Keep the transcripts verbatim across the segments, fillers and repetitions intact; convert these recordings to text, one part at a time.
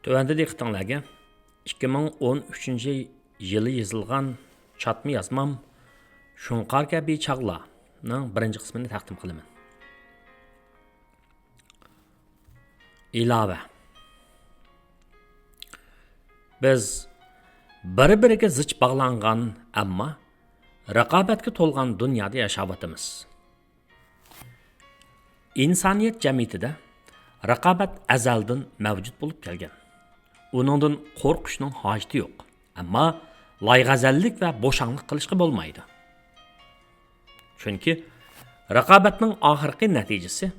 تۆۋەندە دىققىتىڭلارگە ئىككى مىڭ ئون ئۈچىنچى يىلى يېزىلغان چاتما يازمام شۇڭقار كەبى چاغلارنىڭ بىرىنچى قىسمىنى تەقدىم قىلىمەن. ئىلاۋە. بىز بىر-بىرىگە زىچ باغلانغان، ئەمما رىقابەتكە تولغان دۇنيادا ياشاۋاتىمىز. ئىنسانىيەت جەمئىيىتىدە رىقابەت ئەزەلدىن مەۋجۇت بولۇپ كەلگەن. ئۇنىڭدىن قورقۇشنىڭ ھاجىتى يوق. ئەمما لايغەزەللىك ۋە بوشاڭلىق قىلىشقا بولمايدۇ. چۈنكى رىقابەتنىڭ ئاخىرقى نەتىجىسى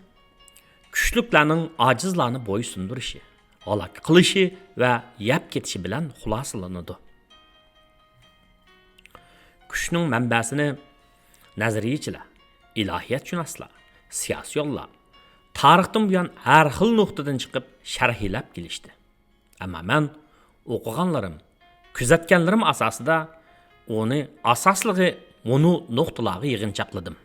كۈچلۈكلەرنىڭ ئاجىزلارنى بويسۇندۇرۇشى، ھالاك قىلىشى ۋە يەپ كېتىشى بىلەن خۇلاسىلىنىدۇ. كۈچنىڭ مەنبەسىنى نەزەرىيەچىلەر، ئىلاھىيەتشۇناسلار، سىياسىيونلار تارىختىن بۇيان ھەر خىل نۇقتىدىن چىقىپ شەرھلەپ كېلىشتى. ئەمما مەن ئوقۇغانلىرىم، كۆزەتكەنلىرىم ئاساسىدا ئۇنى ئاساسلىقى مۇنۇ نۇقتىلارغا يىغىنچاقلىدىم.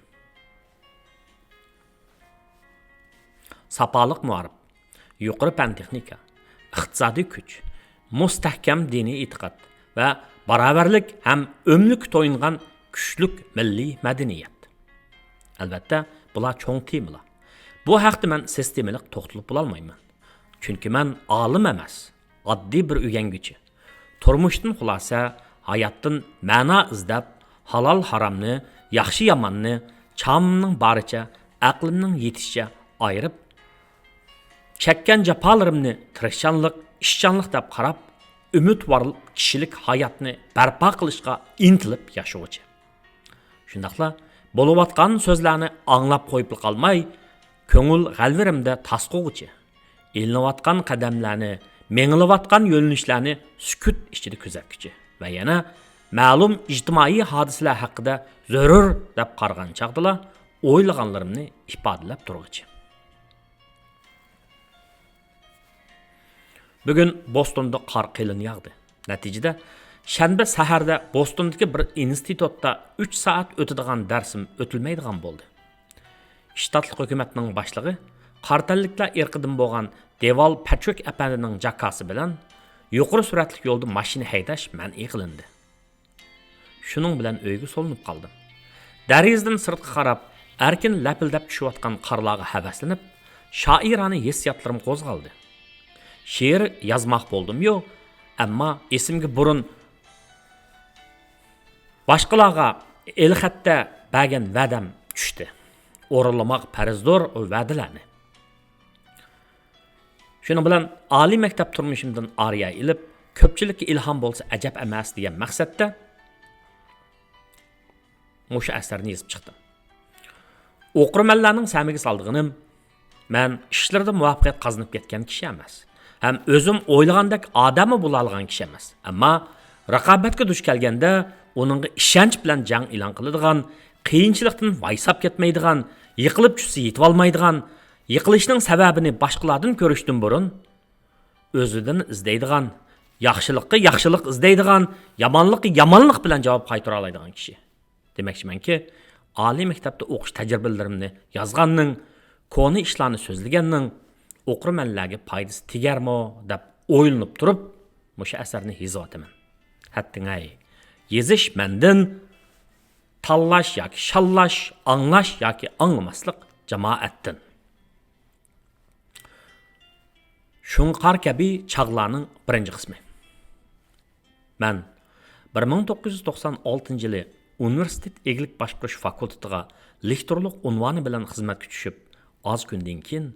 ساپالىق مائارىپ، يۇقىرى پەن-تېخنىكا، ئىقتىسادىي كۈچ، مۇستەھكەم دىنىي ئېتىقاد ۋە باراۋەرلىك ھەم ئۆملۈككە تويۇنغان كۈچلۈك مىللىي مەدەنىيەت. ئەلۋەتتە، بۇلار چوڭ تېمىلار. بۇ ھەقتە مەن سىستېمىلىق توختىلىپ بولالمايمەن. چۈنكى مەن ئالىم ئەمەس، ئاددىي بىر ئۆگەنگۈچى. تۇرمۇشتىن خۇلاسە، ھاياتتىن مەنا ئىزدەپ، ھالال-ھارامنى، ياخشى-ياماننى چامىمنىڭ بارىچە، ئەقلىمنىڭ يېتىشىچە ئايرىپ، چەككەن جاپالىرىمنى تىرىشچانلىق، ئىشچانلىق دەپ قاراپ، ئۈمىدۋار كىشىلىك ھاياتنى بەرپا قىلىشقا ئىنتىلىپ ياشىغۇچى. شۇنداقلا بولۇۋاتقان سۆزلەرنى ئاڭلاپ قويۇپلا قالماي، كۆڭۈل غەلۋىرىمدە تاسقۇغۇچى، ئېلىنىۋاتقان قەدەملەرنى، مېڭىلىۋاتقان يۆنىلىشلەرنى سۈكۈت ئىچىدە كۆزەتكۈچى ۋە يەنە مەلۇم ئىجتىمائىي ھادىسىلەر ھەققىدە زۆرۈر دەپ قارىغان چاغدىلا ئويلىغانلىرىمنى ئىپادىلەپ تۇرغۇچى. بۈگۈن بوستوندا قار قېلىن ياغدى. نەتىجىدە، شەنبە سەھەردە بوستوندىكى بىر ئىنستىتۇتتا ئۈچ سائەت ئۆتىدىغان دەرسىم ئۆتۈلمەيدىغان بولدى. شتاتلىق ھۆكۈمەتنىڭ باشلىقى قارا تەنلىكلەر ئىرقىدىن بولغان دېۋال پەتچۆك ئەپەندىنىڭ جاكاسى بىلەن يۇقىرى سۈرئەتلىك يولدا ماشىنا ھەيدەش مەنئى قىلىندى. شۇنىڭ بىلەن ئۆيگە سولىنىپ قالدىم. دېرىزىدىن سىرتقا قاراپ، ئەركىن لەپىلدەپ چۈشۈۋاتقان قارلارغا ھەۋەسلىنىپ، شائىرانە ھېسسىياتلىرىم قوزغالدى. شېئىر يازماق بولدۇميۇ، ئەمما ئېسىمگە بۇرۇن باشقىلارغا ئېلخەتتە بەرگەن ۋەدەم چۈشتى. ئورۇنلىماق پەرزدۇر ئۇ ۋەدىلەرنى. شۇنىڭ بىلەن ئالىي مەكتەپ تۇرمۇشۇمدىن ئارىيە ئېلىپ، كۆپچىلىككە ئىلھام بولسا ئەجەب ئەمەس دېگەن مەقسەتتە مۇشۇ ئەسەرنى يېزىپ چىقتىم. ئوقۇرمەنلەرنىڭ سەمىگە سالىدىغىنىم، مەن ئىشلىرىدا مۇۋەپپەقىيەت قازىنىپ كەتكەن كىشى ئەمەس ھەم ئۆزۈم ئويلىغاندەك ئادەممۇ بولالىغان كىشى ئەمەس. ئەمما رىقابەتكە دۇچ كەلگەندە ئۇنىڭغا ئىشەنچ بىلەن جەڭ ئېلان قىلىدىغان، قىيىنچىلىقتىن ۋايساپ كەتمەيدىغان، يىقىلىپ چۈشسە يېتىۋالمايدىغان، يىقىلىشنىڭ سەۋەبىنى باشقىلاردىن كۆرۈشتىن بۇرۇن، ئۆزىدىن ئىزدەيدىغان، ياخشىلىققا ياخشىلىق ئىزدەيدىغان، يامانلىققا يامانلىق بىلەن جاۋاب قايتۇرالايدىغان كىشى. دېمەكچىمەنكى، ئالىي مەكتەپتە ئوقۇش تەجرىبىلىرىمنى يازغاننىڭ، كونا ئىشلارنى سۆزلىگەننىڭ ئوقۇرمەنلەرگە پايدىسى تېگەرمۇ دەپ ئويلىنىپ تۇرۇپ، مۇشۇ ئەسەرنى يېزىۋاتىمەن. ھەتتىڭەي، يېزىش مەندىن، تاللاش ياكى شاللاش، ئاڭلاش ياكى ئاڭلىماسلىق جامائەتتىن. شۇڭقار كەبى چاغلارنىڭ بىرىنچى قىسمى. مەن بىر مىڭ توققۇز يۈز توقسان ئالتىنچى يىلى ئۇنىۋېرسىتېت ئىگىلىك باشقۇرۇش فاكۇلتېتىغا لېكتورلۇق ئۇنۋانى بىلەن خىزمەتكە چۈشۈپ، ئاز كۈندىن كېيىن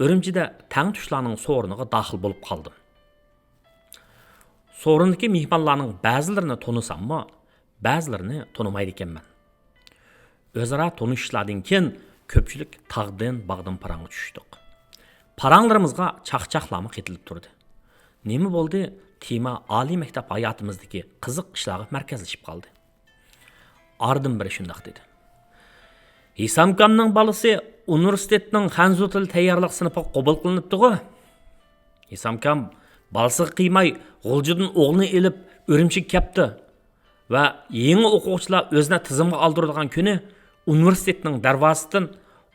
ئۈرۈمچىدە تەڭتۇشلارنىڭ سورۇنىغا داخىل بولۇپ قالدىم. سورۇندىكى مېھمانلارنىڭ بەزىلىرىنى تونۇساممۇ، بەزىلىرىنى تونۇمايدىكەنمەن. ئۆزئارا تونۇشۇشلاردىن كېيىن كۆپچىلىك تاغدىن، باغدىن پاراڭغا چۈشتۇق. پاراڭلىرىمىزغا چاقچاقلارمۇ قېتىلىپ تۇردى. نېمە بولدى؟ تېما ئالىي مەكتەپ ھاياتىمىزدىكى قىزىق ئىشلارغا مەركەزلىشىپ قالدى. ئارىدىن بىرى شۇنداق دېدى: «ھېسامكامنىڭ بالىسى ئۇنىۋېرسىتېتنىڭ خەنزۇ تىلى تەييارلىق سىنىپىغا قوبۇل قىلىنىپتىغۇ؟ ھېسامكام بالىسىغا قىيماي، غۇلجىدىن ئوغلىنى ئېلىپ، ئۈرۈمچىگە كەپتۇ.» ۋە يېڭى ئوقۇغۇچىلار ئۆزىنى تىزىمغا ئالدۇرىدىغان كۈنى ئۇنىۋېرسىتېتنىڭ دەرۋازىسىدىن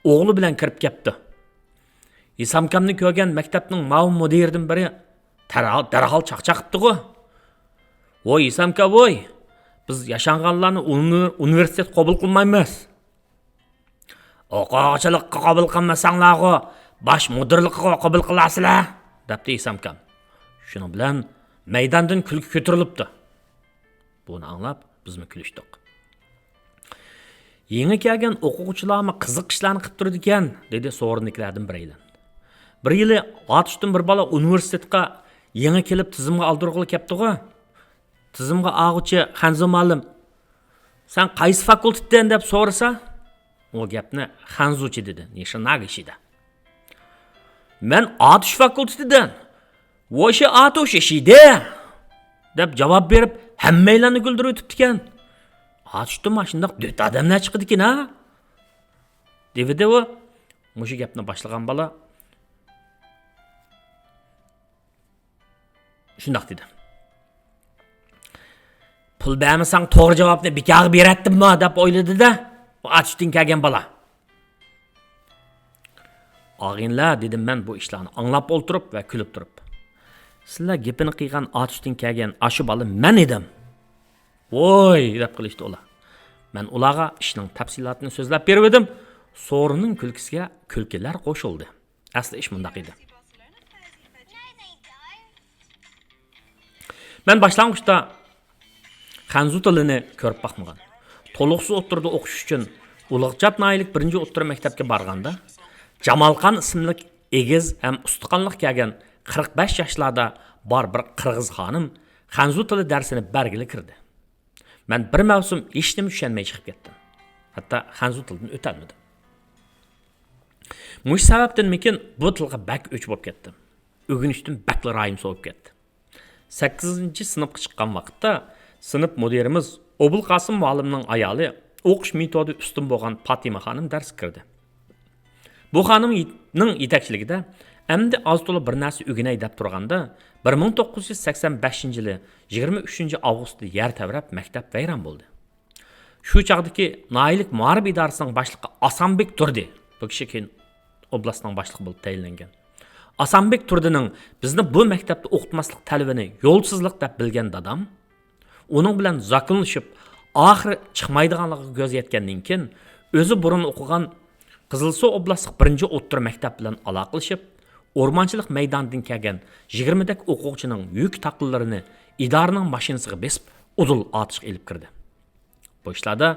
ئوغلى بىلەن كىرىپ كەپتۇ. ھېسامكامنى كۆرگەن مەكتەپنىڭ مۇئاۋىن مۇدىرىدىن بىرى دەرھال، دەرھال چاقچاق قىپتىغۇ. ۋوي ئىسامكا ۋوي، بىز ياشانغانلارنى ئۇنىۋېرسىتېتقا قوبۇل قىلمايمىز. ئوقۇغۇچىلىققا قوبۇل قىلمىساڭلارغۇ، باش مۇدىرلىقىغا قوبۇل قىلارسىلەر، دەپتۇ ئىسامكام. شۇنىڭ بىلەن مەيداندىن كۈلكە كۆتۈرۈلۈپتۇ. بۇنى ئاڭلاپ بىزمۇ كۈلۈشتۇق. يېڭى كەلگەن ئوقۇغۇچىلارمۇ قىزىق ئىشلارنى قىپ تۇرىدىكەن، دېدى سورۇندىكىلەردىن بىرەيلەن. بىر يىلى ئاتۇشتىن بىر بالا ئۇنىۋېرسىتېتقا يېڭى كېلىپ تىزىمغا ئالدۇرغىلى كەپتىغۇ. تىزىمغا ئالغۇچى خەنزۇ مۇئەللىم، سەن قايسى فاكۇلتېتتىن دەپ سورىسا، ئۇ گەپنى خەنزۇچە دېدى، نىشىناگىشىدا. مەن ئاتۇش فاكۇلتېتىدىن، ۋوشى ئاتۇش ئىشىدى، دەپ جاۋاب بېرىپ، ھەممەيلەننى كۈلدۈرۈۋېتىپتىكەن. ئاتۇشتىن ماشۇنداق دۆت ئادەملەر چىقىدىكىن ھا، دېۋىدى ئۇ. مۇشۇ گەپنى باشلىغان بالا شۇنداق دېدى. پۇل بەرمىسەڭ توغرا جاۋابنى بىكارغا بېرەتتىممۇ دەپ ئويلىدى-دە، ئۇ ئاتۇشتىن كەلگەن بالا. ئاغىنىلەر، دېدىم مەن بۇ ئىشلارنى ئاڭلاپ ئولتۇرۇپ ۋە كۈلۈپ تۇرۇپ. سىلەر گېپىنى قىلغان ئاتۇشتىن كەلگەن ئاشۇ بالا مەن ئىدىم. ۋوي دەپ قىلىشتى ئۇلار. مەن ئۇلارغا ئىشنىڭ تەپسىلاتىنى سۆزلەپ بېرىۋىدىم. سورۇننىڭ كۈلكىسىگە كۈلكىلەر قوشۇلدى. ئەسلى ئىش مۇنداق ئىدى. مەن باشلانغۇچتا خەنزۇ تىلىنى كۆرۈپ باقمىغان. تولۇقسىز ئوتتۇرىدا ئوقۇش ئۈچۈن ئۇلۇغچات ناھىيەلىك بىرىنچى ئوتتۇرا مەكتەپكە بارغاندا، جامالخان ئىسىملىك ئېگىز ھەم ئۇستىخانلىق كەلگەن قىرىق بەش ياشلاردا بار بىر قىرغىز خانىم خەنزۇ تىلى دەرسىنى بەرگىلى كىردى. مەن بىر مەۋسۇم ھېچنېمە چۈشەنمەي چىقىپ كەتتىم. ھەتتا خەنزۇ تىلىدىن ئۆتەلمىدىم. مۇشۇ سەۋەبتىنمىكىن بۇ تىلغا بەك ئۆچ بولۇپ كەتتىم. ئۆگىنىشتىن بەكلا رايىم سوۋۇپ كەتتى. سەككىزىنچى سىنىپقا چىققان ۋاقىتتا سىنىپ مۇدىرىمىز ئوبۇلقاسىم مۇئەللىمنىڭ ئايالى، ئوقۇش مېتودى ئۈستۈن بولغان پاتىمە خانىم دەرسكە كىردى. بۇ خانىمنىڭ يېتەكچىلىكىدە ئەمدى ئاز تولا بىر نەرسە ئۆگىنەي دەپ تۇرغاندا، بىر مىڭ توققۇز يۈز سەكسەن بەشىنچى يىلى يىگىرمە ئۈچىنچى ئاۋغۇستتا يەر تەۋرەپ مەكتەپ ۋەيران بولدى. شۇ چاغدىكى ناھىيەلىك مائارىپ ئىدارىسىنىڭ باشلىقى ئاسانبېك تۇردى، بۇ كىشى كېيىن ئوبلاستنىڭ باشلىقى بولۇپ تەيىنلەنگەن، ئاسانبېك تۇردىنىڭ بىزنى بۇ مەكتەپتە ئوقۇتماسلىق تەلىپىنى يولسىزلىق دەپ بىلگەن دادام، ئۇنىڭ بىلەن زاكونلىشىپ، ئاخىرى چىقمايدىغانلىقىغا كۆز يەتكەندىن كېيىن، ئۆزى بۇرۇن ئوقۇغان قىزىلسۇ ئوبلاستلىق بىرىنچى ئوتتۇرا مەكتەپ بىلەن ئالاقىلىشىپ، ئورمانچىلىق مەيدانىدىن كەلگەن يىگىرمىدەك ئوقۇغۇچىنىڭ يۈك تاقلىرىنى ئىدارىنىڭ ماشىنىسىغا بېسىپ، ئۇدۇل ئاتۇشقا ئېلىپ كىردى. بۇ ئىشلاردا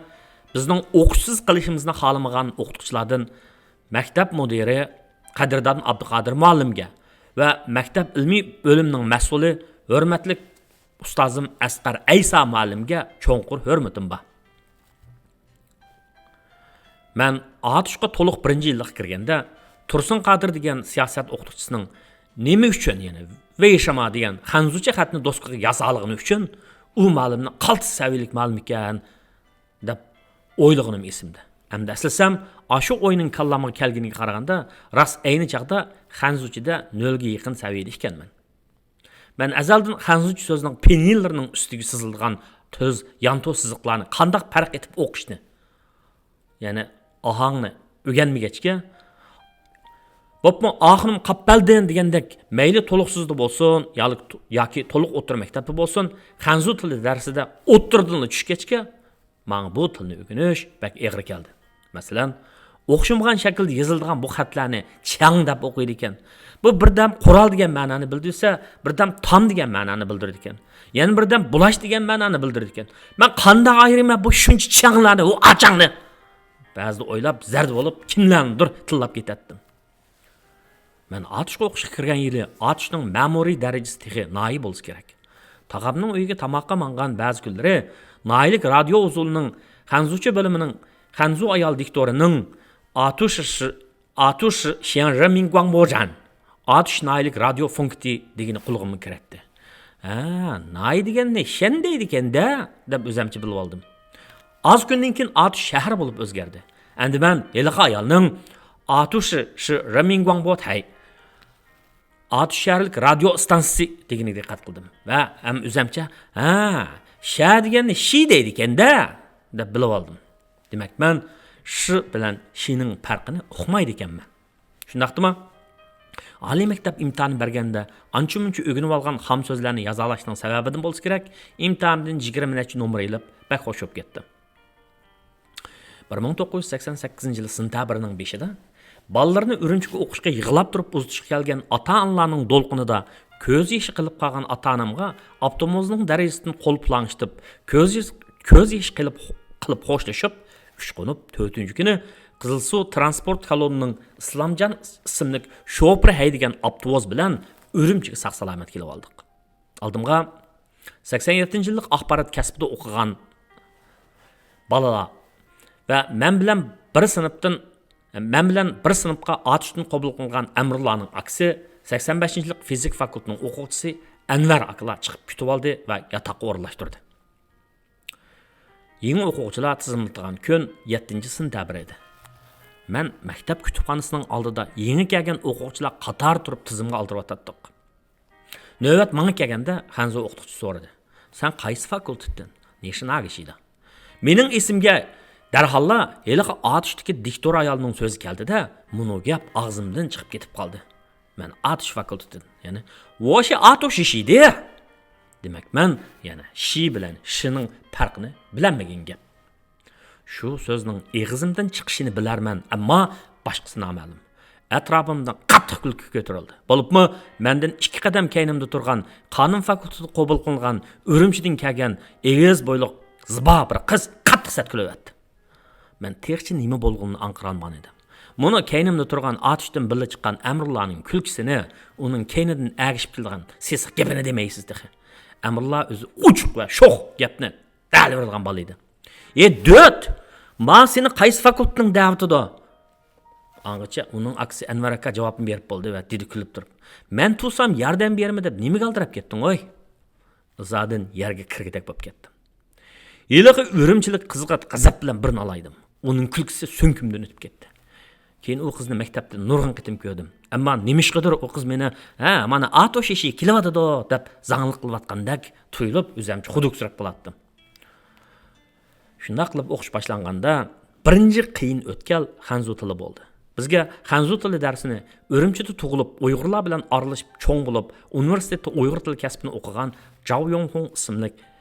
بىزنىڭ ئوقۇشسىز قېلىشىمىزنى خالىمىغان ئوقۇتقۇچىلاردىن مەكتەپ مۇدىرى قەدىردان ئابدۇقادىر مۇئەللىمگە ۋە مەكتەپ ئىلمىي بۆلۈمنىڭ مەسئۇلى ھۆرمەتلىك ئۇستازىم ئەسقەر ئەيسا مۇئەللىمگە چوڭقۇر ھۆرمىتىم بار. مەن ئاتۇشقا تولۇق بىرىنچى يىللىققا كىرگەندە، تۇرسۇن قادىر دېگەن سىياسەت ئوقۇتقۇچىسىنىڭ نېمە ئۈچۈن، يەنى ۋېيشىما دېگەن خەنزۇچە خەتنى دوسكىغا يازالىغىنى ئۈچۈن ئۇ مۇئەللىمنى قالتىس سەۋىيەلىك مۇئەللىمكەن دەپ ئويلىغىنىم ئېسىمدە. ئەمدى ئەسلىسەم، ئاشۇ ئوينىڭ كاللامغا كەلگىنىگە قارىغاندا، راست ئەينى چاغدا خەنزۇچىدە نۆلگە يېقىن سەۋىيەدە ئىكەنمەن. مەن ئەزەلدىن خەنزۇچە سۆزنىڭ پىنيىنلىرىنىڭ ئۈستىگە سىزىلىدىغان تۈز يانتۇ سىزىقلارنى قانداق پەرق ئېتىپ ئوقۇشنى، يەنى ئاھاڭنى ئۆگەنمىگەچكە، بولۇپمۇ ئاخۇنۇم قاپبەلدىن دېگەندەك مەيلى تولۇقسىزدا بولسۇن، ياكى تولۇق ئوتتۇرا مەكتەپتە بولسۇن، خەنزۇ تىلى دەرسىدە ئوتتۇرىدىنلا چۈشكەچكە، ماڭا بۇ تىلنى ئۆگىنىش بەك ئېغىر كەلدى. مەسىلەن، ئوخشىمىغان شەكىلدە يېزىلىدىغان بۇ خەتلەرنى چياڭ دەپ ئوقۇيدىكەن. بۇ بىردەم قورال دېگەن مەنانى بىلدۈرسە، بىردەم تام دېگەن مەنانى بىلدۈرىدىكەن. يەنە بىردەم بۇلاش دېگەن مەنانى بىلدۈرىدىكەن. مەن قانداق ئايرىيمەن بۇ شۇنچە چياڭلارنى، ۋۇ ئاچاڭنى؟ بەزىدە ئويلاپ زەردە بولۇپ، كىملەرنىدۇر تىللاپ كېتەتتىم. مەن ئاتۇشقا ئوقۇشقا كىرگەن يىلى ئاتۇشنىڭ مەمۇرىي دەرىجىسى تېخى ناھىيە بولسا كېرەك. تاغامنىڭ ئۆيىگە تاماققا ماڭغان بەزى كۈنلىرى ناھىيەلىك رادىيو ئۇزۇلىنىڭ خەنزۇچە بۆلۈمىنىڭ خەنزۇ ئايال دىكتورىنىڭ ئاتۇش، ئاتۇش شيەنرېمىنگۇاڭبوجەن، ئاتۇش ناھىيەلىك رادىيو فونكىتى دېگىنى قۇلىقىمغا كىرەتتى. ھە، ناھىيە دېگەننى شەن دەيدىكەن-دە، دەپ ئۆزەمچە بىلىۋالدىم. ئاز كۈندىن كېيىن ئاتۇش شەھەر بولۇپ ئۆزگەردى. ئەمدى مەن ھېلىقى ئايالنىڭ ئاتۇش شى رېمىنگۇاڭبو تەي، ئاتۇش شەھەرلىك رادىيو ئىستانسىسى دېگىنىگە دىققەت قىلدىم ۋە ھەم ئۆزەمچە، ھە، شە دېگەننى شى دەيدىكەن-دە، دەپ بىلىۋالدىم. دېمەك، مەن ش بىلەن شنىڭ پەرقىنى ئۇقمايدىكەنمەن. شۇنداقتىما؟ ئالىي مەكتەپ ئىمتىھانى بەرگەندە ئانچە-مۇنچە ئۆگىنىۋالغان خام سۆزلەرنى يازالاشنىڭ سەۋەبىدىن بولسا كېرەك، ئىمتىھاندىن يىگىرمە نەچچە نومۇر ئېلىپ، بەك خوش بولۇپ كەتتىم. بىر مىڭ توققۇز يۈز سەكسەن سەككىزىنچى يىلى سېنتەبىرنىڭ بېشىدا بالىلىرىنى ئۈرۈمچىگە ئوقۇشقا يىغلاپ تۇرۇپ ئۇزىتىشقا كەلگەن ئاتا-ئانىلارنىڭ دولقۇنىدا كۆز يېشى قېلىپ قالغان ئاتا-ئانامغا ئاپتوموبىلنىڭ دېرىزىسىدىن قول پۇلاڭ ئىشلىتىپ، كۆز يېشى، كۆز يېشى قېلىپ، قىلىپ خوشلىشىپ، ئۇچقۇنۇپ تۆتىنچى كۈنى قىزىلسۇ تىرانسپورت كالونىنىڭ ئىسلامجان ئىسىملىك شوپۇرى ھەيدىگەن ئاپتوبۇس بىلەن ئۈرۈمچىگە ساق-سالامەت كېلىۋالدۇق. ئالدىمغا سەكسەن يەتتىنچى يىللىق ئاخبارات كەسپىدە ئوقۇغان بالىلار ۋە مەن بىلەن بىر سىنىپتىن، مەن بىلەن بىر سىنىپقا ئاتۇشتىن قوبۇل قىلىنغان ئەمرۇللانىڭ ئاكىسى، سەكسەن بەشىنچى يىللىق فىزىكا فاكۇلتېتىنىڭ ئوقۇغۇچىسى ئەنۋەر ئاكىلار چىقىپ كۈتۈۋالدى ۋە ياتاققا ئورۇنلاشتۇردى. يېڭى ئوقۇغۇچىلار تىزىملىتىدىغان كۈن يەتتىنچى سېنتەبىر ئىدى. مەن مەكتەپ كۇتۇپخانىسىنىڭ ئالدىدا يېڭى كەلگەن ئوقۇغۇچىلار قاتار تۇرۇپ تىزىمغا ئالدۇرۇۋاتاتتۇق. نۆۋەت ماڭا كەلگەندە خەنزۇ ئوقۇتقۇچى سورىدى: «سەن قايسى فاكۇلتېتتىن؟ نېشىناگىشىدا؟» مېنىڭ ئېسىمگە دەرھاللا ھېلىقى ئاتۇشتىكى دىكتور ئايالنىڭ سۆزى كەلدى-دە، مۇنۇ گەپ ئاغزىمدىن چىقىپ كېتىپ قالدى. مەن ئاتۇش فاكۇلتېتىدىن، يەنى ۋوشى ئاتۇش ئىشىدى. دېمەك، مەن يەنە شى بىلەن شنىڭ پەرقىنى بىلەلمىگەن گەپ. شۇ سۆزنىڭ ئېغىزىمدىن چىقىشىنى بىلەرمەن، ئەمما باشقىسى نامەلۇم. ئەتراپىمدىن قاتتىق كۈلكە كۆتۈرۈلدى. بولۇپمۇ مەندىن ئىككى قەدەم كەينىمدە تۇرغان قانۇن فاكۇلتېتىدا قوبۇل قىلىنغان ئۈرۈمچىدىن كەلگەن ئېگىز بويلۇق زىبا بىر قىز قاتتىق سەت كۈلۈۋەتتى. مەن تېخىچە نېمە بولغىنىنى ئاڭقىرالمىغان ئىدىم. مۇنۇ كەينىمدە تۇرغان ئاتۇشتىن بىللە چىققان ئەمرۇللانىڭ كۈلكىسىنى، ئۇنىڭ كەينىدىن ئەگىشىپ كېلىدىغان سېسىق گېپىنى دېمەيسىز تېخى. ئەمرۇللا ئۆزى ئوچۇق ۋە شوخ گەپنى دەلىۋېرىدىغان بالا ئىدى. «ئى دۆت! ما سېنى قايسى فاكۇلتېتنىڭ دەۋېتىدۇ؟» ئاڭغىچە ئۇنىڭ ئاكىسى ئەنۋەر ئاكا جاۋابنى بېرىپ بولدى ۋە دېدى كۈلۈپ تۇرۇپ: «مەن تۇرسام ياردەم بېرىمەن دەپ نېمىگە ئالدىراپ كەتتىڭ ھوي؟» زادىن يەرگە كىرگۈدەك بولۇپ كەتتىم. ھېلىقى ئۈرۈمچىلىك قىزغا غەزەپ بىلەن بىرنى ئالايدىم. ئۇنىڭ كۈلكىسى سۆڭىكىمدىن ئۆتۈپ كەتتى. كېيىن ئۇ قىزنى مەكتەپتە نۇرغۇن قېتىم كۆردۈم. ئەمما نېمىشقىدۇر ئۇ قىز مېنى، «ھە، مانا ئاتۇش ئىشى كېلىۋاتىدۇ» دەپ زاڭلىق قىلىۋاتقاندەك تۇيۇلۇپ، ئۆزۈمچە خۇدۈكسىرەپ قالاتتىم. شۇنداق قىلىپ ئوقۇش باشلانغاندا، بىرىنچى قىيىن ئۆتكەل خەنزۇ تىلى بولدى. بىزگە خەنزۇ تىلى دەرسىنى ئۈرۈمچىدە تۇغۇلۇپ، ئۇيغۇرلار بىلەن ئارىلىشىپ چوڭ بولۇپ، ئۇنىۋېرسىتېتتا ئۇيغۇر تىلى كەسپىنى ئوقۇغان جاۋ يوڭخۇڭ ئىسىملىك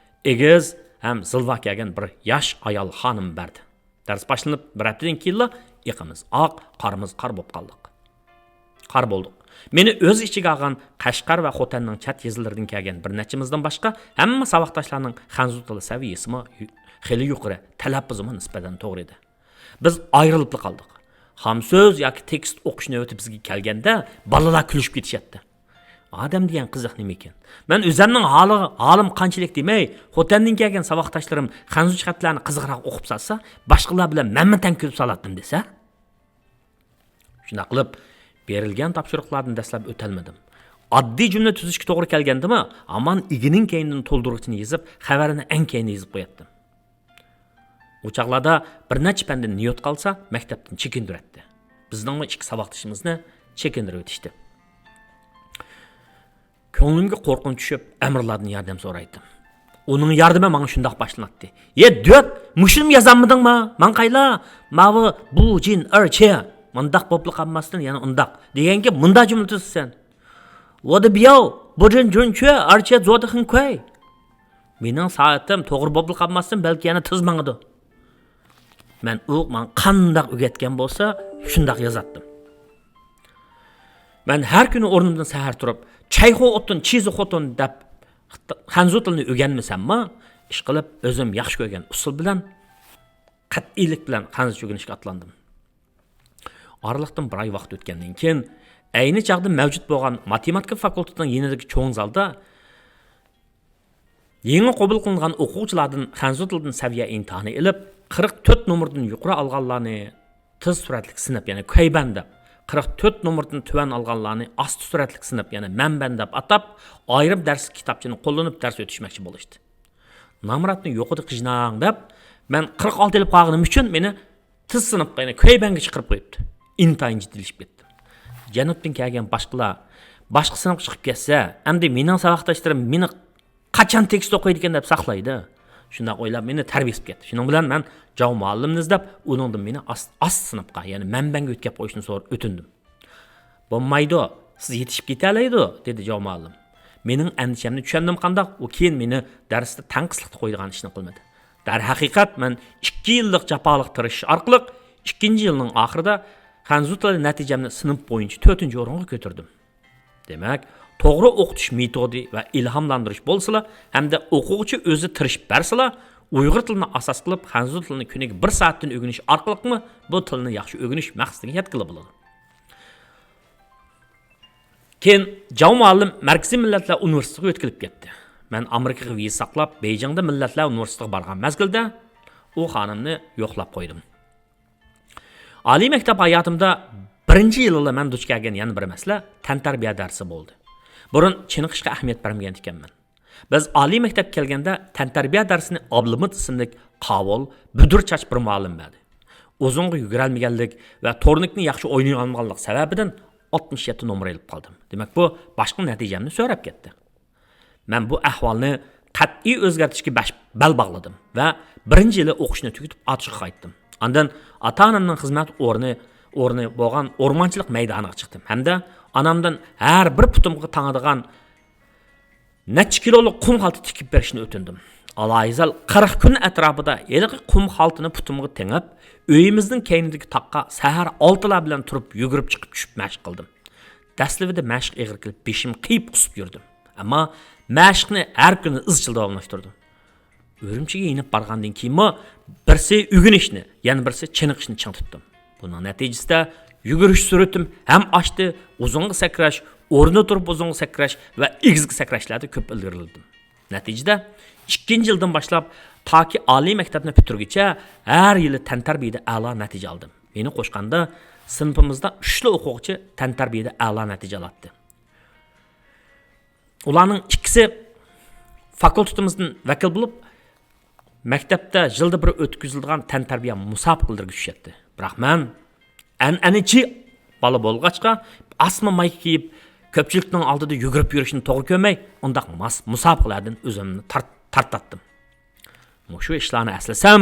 ئېگىز ھەم زىلۋا كەلگەن بىر ياش ئايال خانىم بەردى. دەرس باشلىنىپ بىر ھەپتىدىن كېيىنلا ئېقىمىز ئاق، قارىمىز قار بولۇپ قالدۇق. قار بولدۇق. مېنى ئۆز ئىچىگە ئالغان قەشقەر ۋە خوتەننىڭ چەت يېزىلىرىدىن كەلگەن بىر نەچچىمىزدىن باشقا ھەممە ساۋاقداشلارنىڭ خەنزۇ تىلى سەۋىيەسىمۇ يۇ-، خېلى يۇقىرى، تەلەپپۇزىمۇ نىسبەتەن توغرا ئىدى. بىز ئايرىلىپلا قالدۇق. خام سۆز ياكى تېكىست ئوقۇش نۆۋىتى بىزگە كەلگەندە، بالىلار كۈلۈشۈپ كېتىشەتتى. ئادەم دېگەن قىزىق نېمىكەن؟ مەن ئۆزەمنىڭ ھالىغا، ھالىم قانچىلىك دېمەي، خوتەندىن كەلگەن ساۋاقداشلىرىم خەنزۇچە خەتلەرنى قىزىقراق ئوقۇپ سالسا، باشقىلار بىلەن مەنمۇ تەڭ كۈلۈپ سالاتتىم دېسە. شۇنداق قىلىپ، بېرىلگەن تاپشۇرۇقلاردىن دەسلەپ ئۆتەلمىدىم. ئاددىي جۈملە تۈزۈشكە توغرا كەلگەندىمۇ، ھامان ئىگىنىڭ كەينىدىن تولدۇرغۇچىنى يېزىپ، خەۋەرنى ئەڭ كەينىدە يېزىپ قوياتتىم. ئۇ چاغلاردا بىر نەچچە پەندىن نيوت قالسا، مەكتەپتىن چېكىندۈرەتتى. بىزنىڭمۇ ئىككى ساۋاقدىشىمىزنى چېكىندۈرۈۋېتىشتى. كۆڭلۈمگە قورقۇنچ چۈشۈپ، ئەمىرلاردىن ياردەم سورايتتىم. ئۇنىڭ ياردىمى ماڭا شۇنداق باشلىناتتى: «يە دۆت، مۇشۇنىمۇ يازالمىدىڭما؟ ماڭقايلا، ماۋۇ بۇ جىن ئەرچە مۇنداق بوپلا قالماستىن، يەنە ئۇنداق دېگەنگە مۇنداق جۈملە تۈزىسەن: ۋودى بياۋ، بۇ جىن جۈن چۈە ئەرچە زودى خىڭ كۇەي.» مېنىڭ سائىتىم توغرا بوپلا قالماستىن، بەلكى يەنە تېز ماڭىدۇ. مەن ئۇ ماڭا قانداق ئۆگەتكەن بولسا، شۇنداق يازاتتىم. مەن ھەر كۈنى ئورنۇمدىن سەھەر تۇرۇپ، چەيخۇ ئوتۇن، چىزى خوتۇن دەپ خەنزۇ تىلىنى ئۆگەنمىسەممۇ، ئىشقىلىپ ئۆزۈم ياخشى كۆرگەن ئۇسۇل بىلەن، قەتئىيلىك بىلەن خەنزۇچە ئۆگىنىشكە ئاتلاندىم. ئارىلىقتىن بىر ئاي ۋاقىت ئۆتكەندىن كېيىن، ئەينى چاغدا مەۋجۇت بولغان ماتېماتىكا فاكۇلتېتىنىڭ يېنىدىكى چوڭ زالدا يېڭى قوبۇل قىلىنغان ئوقۇغۇچىلاردىن خەنزۇ تىلىدىن سەۋىيە ئىمتىھانى ئېلىپ، قىرىق تۆت نومۇردىن يۇقىرى ئالغانلارنى تېز سۈرئەتلىك سىنىپ، يەنى كۇەيبەن دەپ، قىرىق تۆت نومۇردىن تۆۋەن ئالغانلارنى ئاستا سۈرئەتلىك سىنىپ، يەنى مەنبەن دەپ ئاتاپ، ئايرىم دەرسلىك كىتابچىنى قوللىنىپ دەرس ئۆتۈشمەكچى بولۇشتى. نامراتنى يوقىدا قىجناڭ دەپ، مەن قىرىق ئالتە ئېلىپ قالغىنىم ئۈچۈن مېنى تېز سىنىپقا، يەنى كۇەيبەنگە چىقىرىپ قويۇپتۇ. ئىنتايىن جىددىيلىشىپ كەتتىم. جەنۇبتىن كەلگەن باشقىلار باشقا سىنىپقا چىقىپ كەتسە، ئەمدى مېنىڭ ساۋاقداشلىرىم مېنى قاچان تېكىست ئوقۇيدىكەن دەپ ساقلايدۇ. شۇنداق ئويلاپ مېنى تەربىيە قىلىپ كەتتى. شۇنىڭ بىلەن مەن جاۋ مۇئەللىمنى ئىزدەپ، ئۇنىڭدىن مېنى ئاست، ئاست سىنىپقا، يەنى مەنبەنگە ئۆتكەپ قويۇشنى سوراپ ئۆتۈندۈم. بولمايدۇ، سىز يېتىشىپ كېتەلەيدۇ، دېدى جاۋ مۇئەللىم. مېنىڭ ئەندىشەمنى چۈشەندىم قانداق، ئۇ كېيىن مېنى دەرستە تەڭقىسلىقتا قويىدىغان ئىشنى قىلمىدى. دەرھەقىقەت، مەن ئىككى يىللىق جاپالىق تىرىشىش ئارقىلىق ئىككىنچى يىلنىڭ ئاخىرىدا خەنزۇ تىلى نەتىجەمنى سىنىپ بويىچە تۆتىنچى ئورۇنغا كۆتۈردۈم. دېمەك، توغرا ئوقۇتۇش مېتودى ۋە ئىلھاملاندۇرۇش بولسىلا، ھەمدە ئوقۇغۇچى ئۆزى تىرىشىپ بەرسىلا، ئۇيغۇر تىلىنى ئاساس قىلىپ، خەنزۇ تىلىنى كۈنىگە بىر سائەتتىن ئۆگىنىش ئارقىلىقمۇ بۇ تىلنى ياخشى ئۆگىنىش مەقسىتىگە يەتكىلى بولىدۇ. كېيىن جاۋ مۇئەللىم مەركىزىي مىللەتلەر ئۇنىۋېرسىتېتىغا ئۆتكىلىپ كەتتى. مەن ئامېرىكىغا ۋىزا ساقلاپ، بېيجىڭدا مىللەتلەر ئۇنىۋېرسىتېتىغا بارغان مەزگىلدە ئۇ خانىمنى يوقلاپ قويدۇم. ئالىي مەكتەپ ھاياتىمدا بىرىنچى يىلىلا مەن دۇچ كەلگەن يەنە بىر مەسىلە تەنتەربىيە دەرسى بولدى. بۇرۇن چېنىقىشقا ئەھمىيەت بەرمىگەن ئىكەنمەن. بىز ئالىي مەكتەپكە كەلگەندە تەنتەربىيە دەرسىنى ئابلىمىت ئىسىملىك قاۋۇل، بۈدۈر چاچ بىر مۇئەللىم بەردى. ئۇزۇنغا يۈگۈرەلمىگەنلىك ۋە تورنىكنى ياخشى ئوينىيالمىغانلىق سەۋەبىدىن ئاتمىش يەتتە نومۇر ئېلىپ قالدىم. دېمەك، بۇ باشقا نەتىجەمنى سۆرەپ كەتتى. مەن بۇ ئەھۋالنى قەتئىي ئۆزگەرتىشكە بەش-، بەل باغلىدىم ۋە بىرىنچى يىلى ئوقۇشنى تۈگىتىپ ئاتۇشقا قايتتىم. ئاندىن ئاتا-ئانامنىڭ خىزمەت ئورنى، ئورنى بولغان ئورمانچىلىق مەيدانىغا چىقتىم ھەمدە ئانامدىن ھەر بىر پۇتۇمغا تاڭىدىغان نەچچە كىلولۇق قۇم خالتا تىكىپ بېرىشنى ئۆتۈندۈم. ئالاھىزەل قىرىق كۈن ئەتراپىدا ھېلىقى قۇم خالتىنى پۇتۇمغا تېڭىپ، ئۆيىمىزنىڭ كەينىدىكى تاغقا سەھەر ئالتىلار بىلەن تۇرۇپ يۈگۈرۈپ چىقىپ چۈشۈپ مەشىق قىلدىم. دەسلىپىدە مەشىق ئېغىر كېلىپ، بېشىم قېيىپ قۇسۇپ يۈردۈم. ئەمما مەشىقنى ھەر كۈنى ئىزچىل داۋاملاشتۇردۇم. ئۈرۈمچىگە يېنىپ بارغاندىن كېيىنمۇ بىرسى ئۆگىنىشنى، يەنە بىرسى چېنىقىشنى چىڭ تۇتتۇم. بۇنىڭ نەتىجىسىدە يۈگۈرۈش سۈرئىتىم ھەم ئاشتى، ئۇزۇنغا سەكرەش، ئورنىدا تۇرۇپ ئۇزۇنغا سەكرەش ۋە ئېگىزگە سەكرەشلەردە كۆپ ئىلگىرىلىدىم. نەتىجىدە، ئىككىنچى يىلدىن باشلاپ تاكى ئالىي مەكتەپنى پۈتتۈرگۈچە ھەر يىلى تەنتەربىيەدە ئەلا نەتىجە ئالدىم. مېنى قوشقاندا، سىنىپىمىزدا ئۈچلا ئوقۇغۇچى تەنتەربىيەدە ئەلا نەتىجە ئالاتتى. ئۇلارنىڭ ئىككىسى فاكۇلتېتىمىزدىن ۋەكىل بولۇپ، مەكتەپتە يىلدا بىر ئۆتكۈزۈلىدىغان تەنتەربىيە مۇسابىقىلىرىگە چۈشەتتى. بىراق مەن ئەنئەنىچى بالا بولغاچقا، ئاسما مايكا كىيىپ، كۆپچىلىكنىڭ ئالدىدا يۈگۈرۈپ يۈرۈشنى توغرا كۆرمەي، ئۇنداق ماس-، مۇسابىقىلەردىن ئۆزۈمنى تارت-، تارتاتتىم. مۇشۇ ئىشلارنى ئەسلىسەم،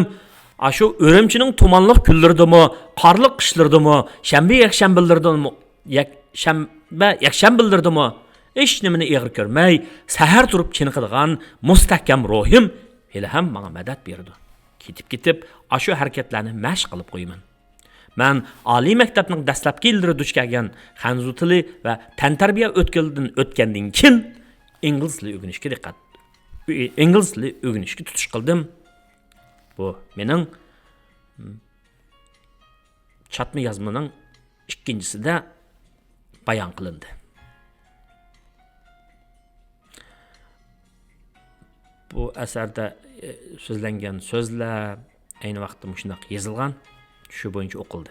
ئاشۇ ئۈرۈمچىنىڭ تۇمانلىق كۈنلىرىدىمۇ، قارلىق قىشلىرىدىمۇ، شەنبە يەكشەنبىلىرىدىمۇ، يەكشەنبە يەكشەنبىلىرىدىمۇ ھېچنېمىنى ئېغىر كۆرمەي، سەھەر تۇرۇپ چېنىقىدىغان مۇستەھكەم روھىم ھېلىھەم ماڭا مەدەت بېرىدۇ. كېتىپ-كېتىپ ئاشۇ ھەرىكەتلەرنى مەشىق قىلىپ قويىمەن. مەن ئالىي مەكتەپنىڭ دەسلەپكى يىللىرى دۇچ كەلگەن خەنزۇ تىلى ۋە تەنتەربىيە ئۆتكىلىدىن ئۆتكەندىن كېيىن، ئىنگلىز تىلى ئۆگىنىشكە دىققەت، ئىنگلىز تىلى ئۆگىنىشكە تۇتۇش قىلدىم. بۇ مېنىڭ، م، چاتما يازمىنىڭ ئىككىنچىسىدە بايان قىلىندى. بۇ ئەسەردە، ئە، سۆزلەنگەن سۆزلەر ئەينى ۋاقىتتا مۇشۇنداق يېزىلغان، شۇ بويىچە ئوقۇلدى.